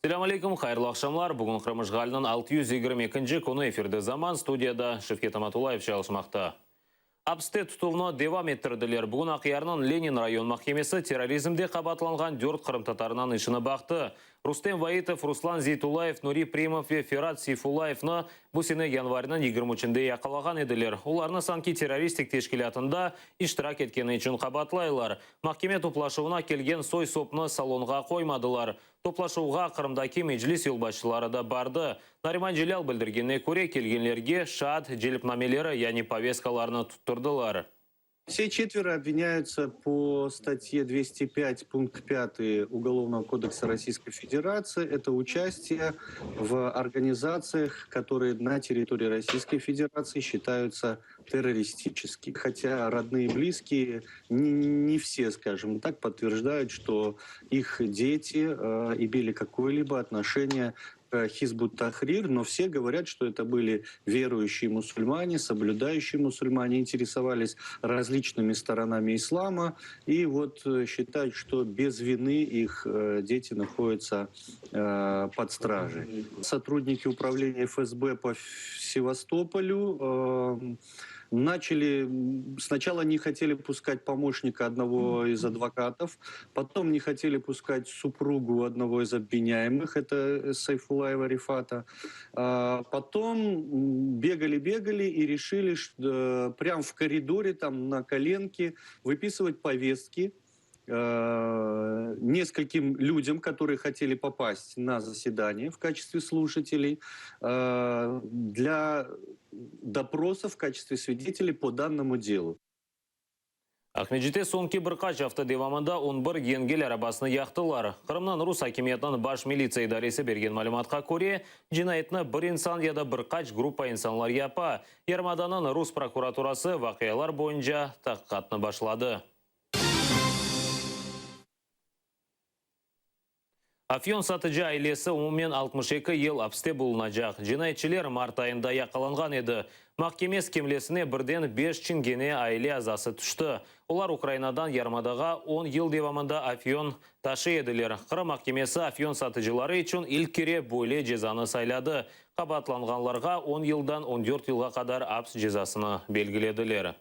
Selâm aleyküm, hayırlı aqşamlar. Bugün Qırım işğaliniñ 622-nci künü efirde Zaman, studiyada Şevket Amatullayev çalışmaqta. Apiste tutuvnı devam ettirdiler. Bugün Aqyarnıñ Lenin rayon mahkemesi terrorizmde qabaatlanğan dört qırımtatarınıñ işini baqtı. Rustem Vaitov, Ruslan Zeytullayev, Nuri Primov ve Ferat Seyfullayevni bu sene yanvarniñ 23-nde yaqalağan ediler. Olarnı sanki terroristik teşkilâtında iştirak etkeni içün qabaatlaylar. Mahkeme toplaşuvına kelgen soy-sopnı salonğa qoymadılar. Toplaşuvğa Qırımdaki Meclis yolbaşçıları da bardı. Nariman Celâl bildirgenine köre, kelgenlerge şaat celpnameleri, yani poveskalarnı tuttırdılar. Все четверо обвиняются по статье 205 пункт 5 Уголовного кодекса Российской Федерации. Это участие в организациях, которые на территории Российской Федерации считаются террористическими. Хотя родные и близкие не, не все, скажем так, подтверждают, что их дети э, имели какое-либо отношение к Хизбут Тахрир, но все говорят, что это были верующие мусульмане, соблюдающие мусульмане, интересовались различными сторонами ислама, и вот э, считают, что без вины их э, дети находятся э, под стражей. Сотрудники управления ФСБ по Севастополю э, начали, сначала не хотели пускать помощника одного из адвокатов, потом не хотели пускать супругу одного из обвиняемых, это Сайфулаева Рифата. А потом бегали-бегали и решили, что прямо в коридоре, там на коленке, выписывать повестки э, нескольким людям, которые хотели попасть на заседание в качестве слушателей, э, для допроса в качестве свидетелей по данному делу. Aqmescitte soñki bir qaç afta devamında 11 yengil arabasını yaqtılar. Qırımnıñ rus akimiyetiniñ baş militsiya idaresi bergen malümatqa köre, cinayetni bir insan ya da bir qaç gruppa insanlar yapa. Yarımadanıñ rus prokuraturası vaqialar boyunca taqiqatnı başladı. Afyon satıcı ailesi umumen 62 yıl apiste bulunacaq. Cinayetçiler mart ayında yaqalanğan edi. Mahkeme skemlesine birden beş çingene aile azası tüşti. Olar Ukrainadan yarımadağa on yıl devamında afyon taşıy ediler. Qırım mahkemesi afyon satıcıları içün ilk kere böyle cezanı sayladı. Qabaatlanğanlarğa on yıldan 14 yılğa qadar aps cezasını belgilediler.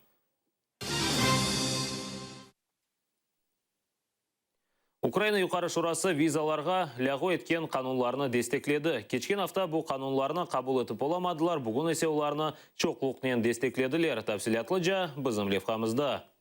Ukraina Yuqarı Şurası vizalarğa lâğu etken qanunlarnı destekledi. Keçken afta bu qanunlarnı qabul etip olamadılar, bugün ise olarnı çoqluqnen desteklediler. Tafsilâtlıca bizim levhamızda.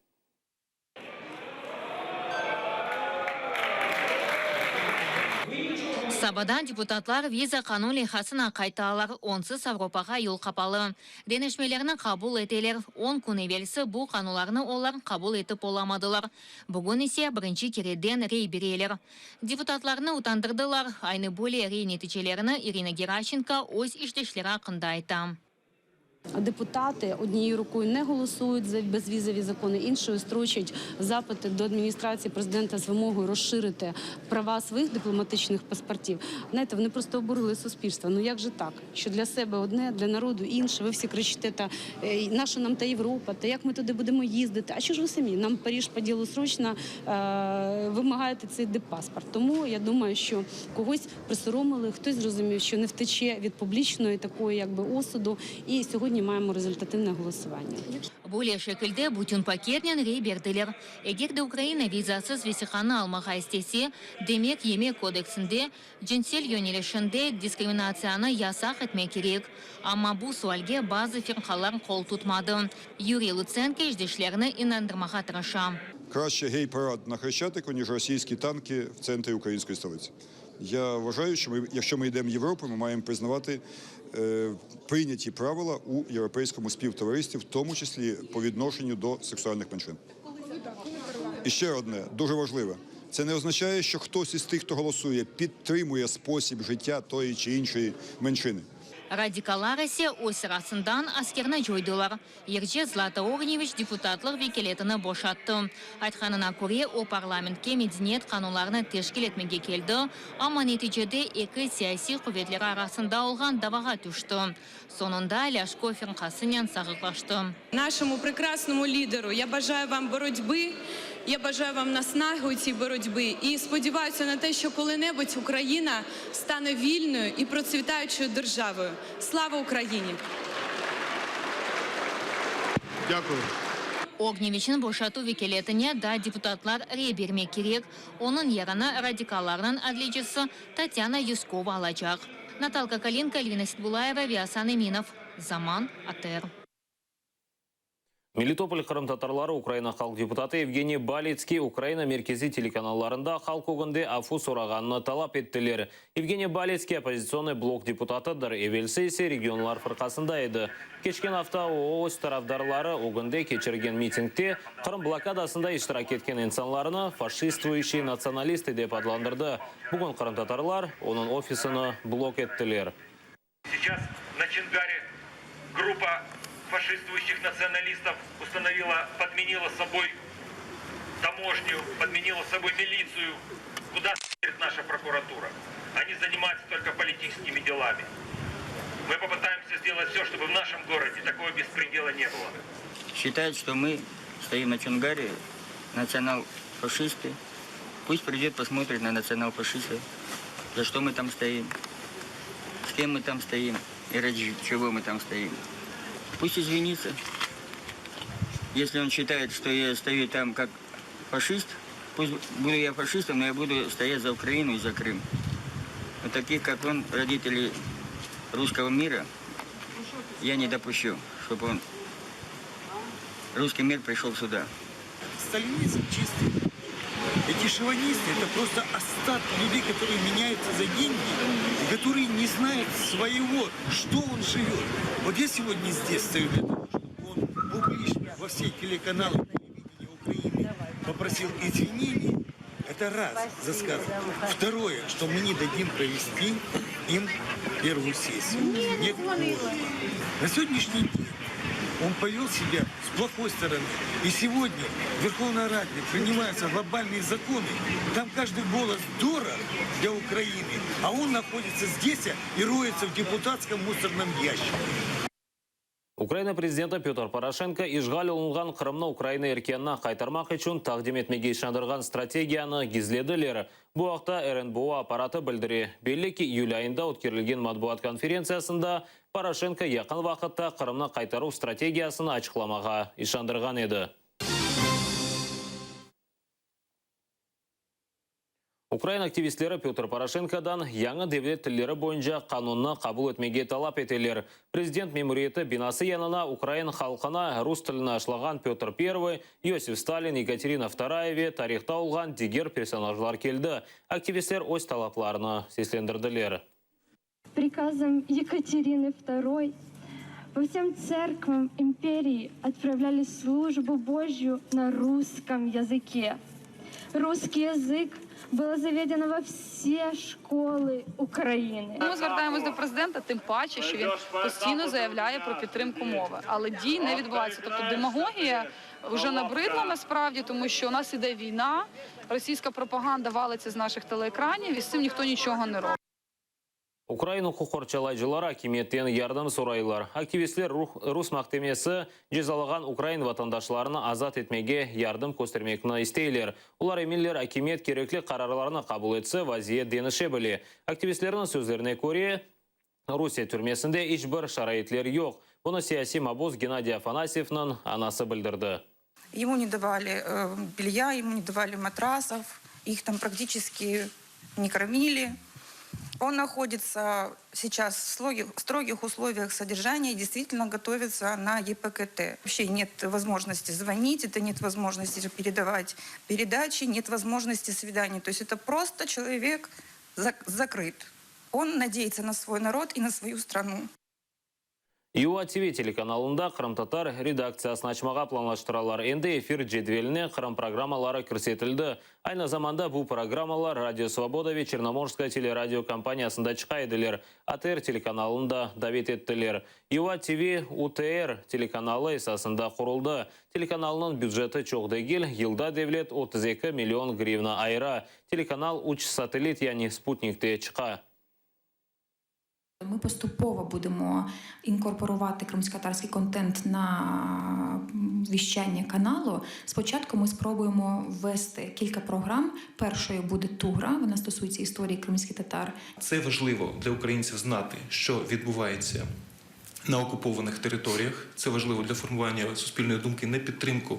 Sabadan deputatlar viza qanun leyhasına qaytalar, onsız Avropağa yol qapalı. Deñişmelerni qabul eteler. On kün evelsi bu qanunlarnı olar qabul etip olamadılar. Bugün ise birinci kereden rey bereler. Deputatlarnı utandırdılar. Aynı böyle rey neticelerini İrina Geraşçenko öz işdeşleri aqqında ayta. Deputatı odniyeyu rukoyu ne голосують за безвізові закони, іншою строчать запити до адміністрації президента з вимогою розширити права своїх дипломатичних паспортів. Знаєте, вони просто обурили суспільство. Ну як же так? Що для себе одне, для народу інше. Ви всі кричите, та наша нам та Європа, та як ми туди будемо їздити? А що ж ви самі? Нам Париж по ділу срочно вимагаєте цей диппаспорт. Тому я думаю, що когось присоромили, хтось зрозумів, що не втече від публічної такої якби осуду. І сьогодні маємо результативне голосування. Böyle şekilde bütün paketnen rey berdiler. Eger de Ukraina vizasız vesiqanı almağa istese, demek Yemek kodeksinde cinsel yönelişinde diskriminatsiyanı yasaq etmek kerek. Amma bu sualge bazı firqalar qol tutmadı. Yuriy Lutsenko işdeşlerini inandırmağa tırışa. Краще гей-парад на Хрещатику, ніж російські танки в центрі української столиці. Я вважаю, що ми, якщо ми йдемо в Європу, ми маємо признавати е, прийняті правила у європейському співтоваристві, в тому числі по відношенню до сексуальних меншин. І ще одне дуже важливе. Це не означає, що хтось із тих, хто голосує, підтримує спосіб життя тої чи іншої меншини. Radikalar ise öz sırasından askerni coydılar. Yırcı Zlata Ognyeviç deputatlıq vekâletini boşattı. Aytqanına köre, o parlamentke medeniyet qanunlarını teşkil etmege keldi, amma neticede eki siyasiy quvetleri arasında olğan davağa tüşti. Soñunda Lâşko firqasınen sağlıqlaştı. Naşemu prekrasnomu lideru ya bajayü vam borotby. Я бажаю вам наснаги у цій боротьбі і сподіваюся на те, що коли-небудь Україна стане вільною і процвітаючою державою. Слава Україні! Дякую. Ogneviçniñ boşatuv vekâletine daa deputatlar rey bermek kerek, onıñ yerini radikallarnıñ adliyecisi Tatyana Yuskova alacaq. Natalka Kalinko, Elvina Seitbullayeva ve Asan Eminov, Zaman, ATR. Melitopol qırımtatarları Ukraina halq deputatı Yevgeniy Balitskiy Ukraina merkeziy telekanallarında halq ögünde afu sorağanını talap ettiler. Yevgeniy Balitskiy Oppozitsionnıy blok deputatıdır, evelsi ise Regionlar fırqasında edi. Keçken afta o, öz tarafdarları ögünde keçirgen mitingde Qırım blokadasında iştirak etken insanlarnı faşistvuyuşiye natsionalistı dep adlandırdı. Bugün qırımtatarlar onıñ ofisini blok ettiler. Seyças na Çingare gruppa faşistvuyuşih natsionalistov ustanovila, podmenila soboy taможню, podmenila soboy militsiyu. Kuda smotrit naşa prokuratura? Oni zanimayutsya tolko politiçeskimi delami. Mı popıtayemsya sdelat vse, çtoby v našem gorode takogo bespredela ne bylo. Считают, что мы стоим на Чонгаре, национал-фашисты. Пусть придет, посмотрит на национал-фашистов, за что мы там стоим, с кем мы там стоим и ради чего мы там стоим. Пусть извинится. Если он считает, что я стою там как фашист, пусть буду я фашистом, но я буду стоять за Украину и за Крым. Но таких, как он, родители русского мира, я не допущу, чтобы он, русский мир пришел сюда. Сталинизм чистый. Эти шовинисты – это просто остатки людей, которые меняются за деньги и которые не знают своего, что он живет. Вот я сегодня здесь стою для того, чтобы он публично во все телеканалы телевидения Украины попросил извинений. Это раз за сказанное. Второе, что мы не дадим провести им первую сессию. Нет кворума. На сегодняшний день он повел себя с плохой стороны. И сегодня в Верховной Раде принимаются глобальные законы. Там каждый голос дорог для Украины. А он находится здесь и роется в депутатском мусорном ящике. Ukraina prezidenti Pötr Poroşenko işğal olunğan Qırımnı Ukraina erkânına qaytarmaq içün taqdim etmege işandırğan strategiyanı gizlediler. Bu aqta RNBO apparatı bildire. Belli ki, iyül ayında ötkerilgen matbuat konferentsiyasında Poroşenko yaqın vaqıtta Qırımnı qaytaruv strategiyasını açıqlamağa işandırğan edi. Ukrain aktivistleri Pötr Poroşenkodan yañı devlet tilleri boyunca qanunnı qabul etmege talap eteler. Prezident memuriyeti binası yanına ukrain halqına rus tilini aşlağan Pötr Pervıy, İosif Stalin, Yekaterina Vtoraya ve tarihta olğan diger personajlar keldi. Aktivistler öz talaplarını seslendirdiler. Приказом Екатерины Второй по всем церквам империи отправляли службу Божью на русском языке. Русский язык было заведено во все школы Украины. Ми звертаємось до президента, тим паче, що він постійно заявляє про підтримку мови, але дій не відбувається. Тобто демагогія вже набридла насправді, тому що у нас іде війна, російська пропаганда валиться з наших телеекранів, і з цим ніхто нічого не робить. Ukrain uquq qorçalayıcıları akimiyetten yardım soraylar. Aktivistler rus mahkemesi cezalağan ukrain vatandaşlarını azat etmege yardım köstermekni isteyler. Olar eminler, akimiyet kerekli qararlarnı qabul etse, vaziyet deñişe bile. Aktivistlerniñ sözlerine köre, Rusiye türmesinde iç bir şaraitler yoq. Bunı siyasiy mabus Gennadiy Afanasyevniñ anası bildirdi. Ему не давали белья, ему не давали матрасов, их там практически не кормили. Он находится сейчас в строгих условиях содержания и действительно готовится на ЕПКТ. Вообще нет возможности звонить, это нет возможности передавать передачи, нет возможности свиданий. То есть это просто человек закрыт. Он надеется на свой народ и на свою страну. UA TV telekanalında qırımtatar redaktsiyasını açmağa planlaştıralar. Endi efir cedveline Qırım programmaları kirsetildi. Aynı zamanda bu programmalar Radio Svoboda ve Çernomorskaya teleradiokompaniyasında çıqa ediler. ATR telekanalını da davet ettiler. UA TV UTR telekanalı esasında quruldı. Telekanalnıñ büceti çoq degil, yılda devlet 32 million grivna ayıra. Telekanal üç satellit yani sputnikte çıqa. Ми поступово будемо інкорпорувати кримськотатарський контент на віщання каналу. Спочатку ми спробуємо ввести кілька програм. Першою буде Тугра, вона стосується історії кримських татар. Це важливо для українців знати, що відбувається на окупованих територіях. Це важливо для формування суспільної думки на підтримку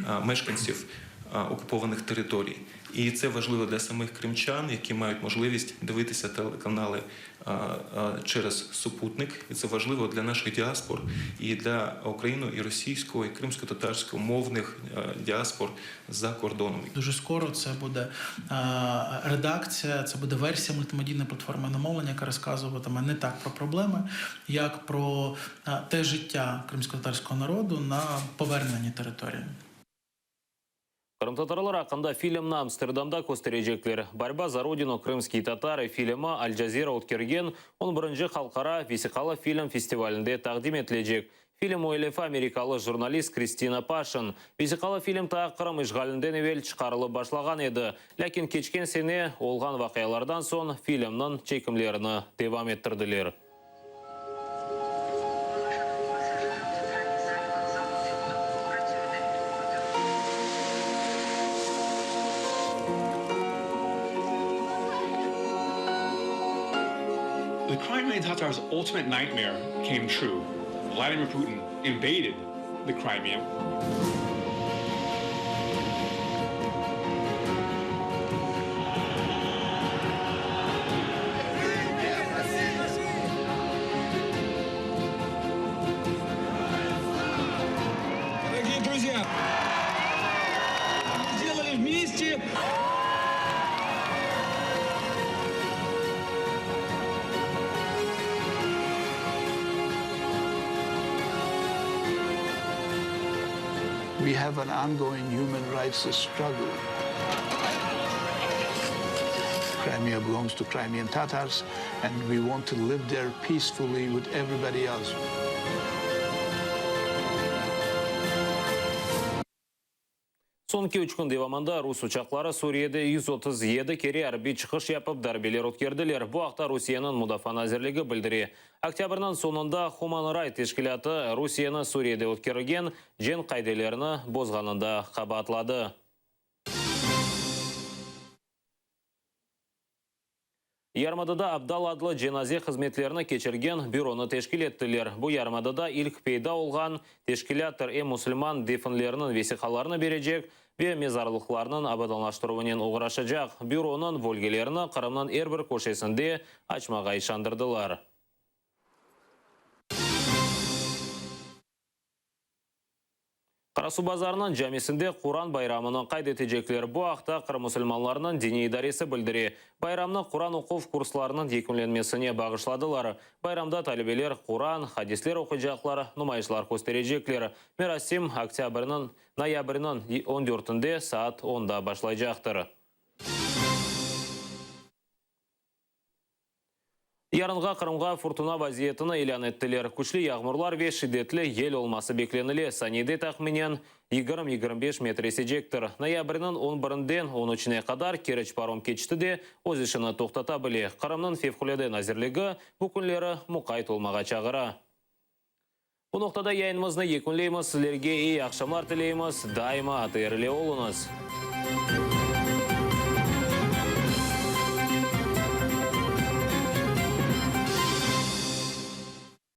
а, мешканців а, окупованих територій. І це важливо для самих кримчан, які мають можливість дивитися телеканали а, а, через супутник. І це важливо для наших діаспор і для україно, і російського, і кримсько-татарського мовних е, діаспор за кордоном. Дуже скоро це буде е, редакція, це буде версія мультимедійної платформи намовлення, яка розказуватиме не так про проблеми, як про е, те життя кримськотатарського народу на поверненій території. Qırımtatarlar aqqında filmni Amsterdamda kösterecekler. Борьба за родину. Крымские татары filmi Al-Jazeera ötkergen 11-nci halqara vesiqalı film festivalinde taqdim etilecek. Film müellifi amerikalı jurnalist Kristina Paşin. Vesiqalı film ta Qırım işğalinden evel çıqarılıp başlağan edi. Lâkin keçken sene olğan vaqialardan soñ filmniñ çekimlerini devam ettirdiler. The Crimean Tatars' ultimate nightmare came true. Vladimir Putin invaded the Crimea. Дорогие друзья, мы сделали вместе. We have an ongoing human rights struggle. Crimea belongs to Crimean Tatars, and we want to live there peacefully with everybody else. Soñki üç kün devamında rus uçaqları Suriyede 137 kere arbiy çıqış yapıp darbeler ötkerdiler. Bu aqta Rusiyeniñ Mudafaa nazirligi bildire. Oktâbrniñ soñunda Human Right teşkilâtı Rusiyeni Suriyede ötkerilgen cenk qaidelerini bozğanında qabaatladı. Yarımadada Abdal adlı cenaze hızmetlerini keçirgen büronı teşkil ettiler. Bu yarımadada ilk peyda olğan teşkilâttır, em musulman definleriniñ vesiqalarını berecek ve mezarlıqlarnıñ abadanlaştıruvınen oğraşacaq. Büronıñ bölgelerini Qırımnıñ er bir köşesinde açmağa işandırdılar. Qarasuvbazarnıñ camisinde Quran bayramını qayd etecekler. Bu aqta Qırım musulmanlarınıñ diniy idaresi bildire. Bayramnı Quran oquv kurslarınıñ yekünlenmesine bağışladılar. Bayramda talebeler Quran, hadisler oquycaqlar, numayışlar kösterecekler. Merasim oktâbrniñ, noyabrniñ, on dörtünde saat onda başlaycaqtır. Yarınğa Qırımğa furtuna vaziyetini ilân ettiler. Küçlü yağmurlar ve şiddetli yel olması beklenile, saniyede tahminen 20, 25 metr esecektir. Noyabrniñ on birinden on üçüne qadar Keriç parom keçiti de öz işini toqtata bile. Qırımnıñ Fevqulâde nazirligi bu künleri muqayt olmağa çağıra. Bu noqtada yayınımıznı yekünleymiz, sizlerge eyi aqşamlar tileymiz, daima ATR ile oluñız.